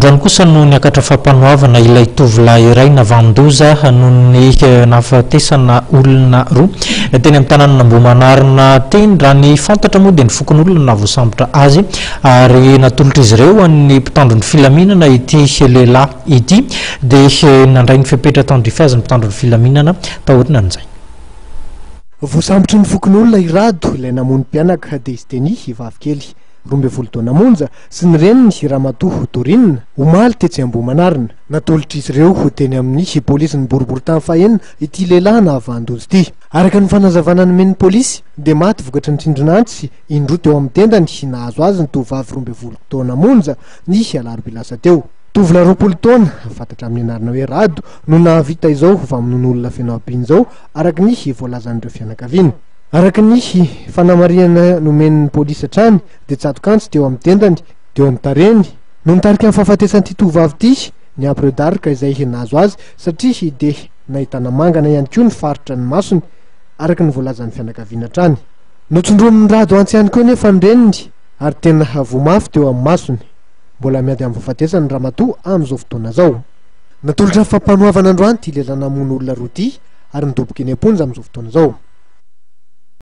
Androany kosa no niakatra fampanoavana ilay tovolahy iray navanon-doza noho ny nahafatesana olona roa teny amin'ny tanànan'Ambohimanarina teny. Raha ny fantatra moa dia ny fokonolona no nahavoasambotra azy ary natolotr'izy ireo an'ny mpitandro ny filaminana ity lehilahy ity dia nandray ny fepetra tandrify azy ny mpitandro ny filaminana taorian'izay. Voasambotry ny fokonolona i Rado, ilay namono mpianaka Destiny, vavikely 12 taona monja, sy ny reniny, Ramatoa Dorine, omaly tetsy Ambohimanarina. Natolotr'izy ireo ho teny amin'ny polisin'ny boriborintany fahenina ity lehilahy nahavanon-doza ity. Araka ny fanazavana nomen'ny polisy dia maty vokatry ny tsindrin'antsy indroa teo amin'ny tendany nahazo azy ny tovovavy 12 taona monja ny alarobia lasa teo. Tovolahy 20 taona, fantatra amin'ny anarana hoe Rado, no nahavita izao famonoan'olona feno habibiana izao, araka ny voalazan'ireo fianakaviana. Araka ny fanamarihana nomen'ny polisy hatrany dia tsatok'antsy teo amin'ny tendany, teo amin'ny tarehiny, no nitarika ny fahafatesan'ity tovovavy ity, niampy ireo daroka izay nahazo azy satria dia nahitana mangana ihany koa ny faritra ny masony, araka ny voalazan'ny fianakaviana hatrany. Notsondromin'i Rado antsy ihany koa anefa ny reniny ary tena voa mafy teo amin'ny masony. Mbola miady amin'ny fahafatesany ny ramatoa amin'izao fotoana izao. Natolotra ny fampanoavana androany ity lehilahy namono olona roa ity ary nidoboka eny am-ponja amin'izao fotoana izao.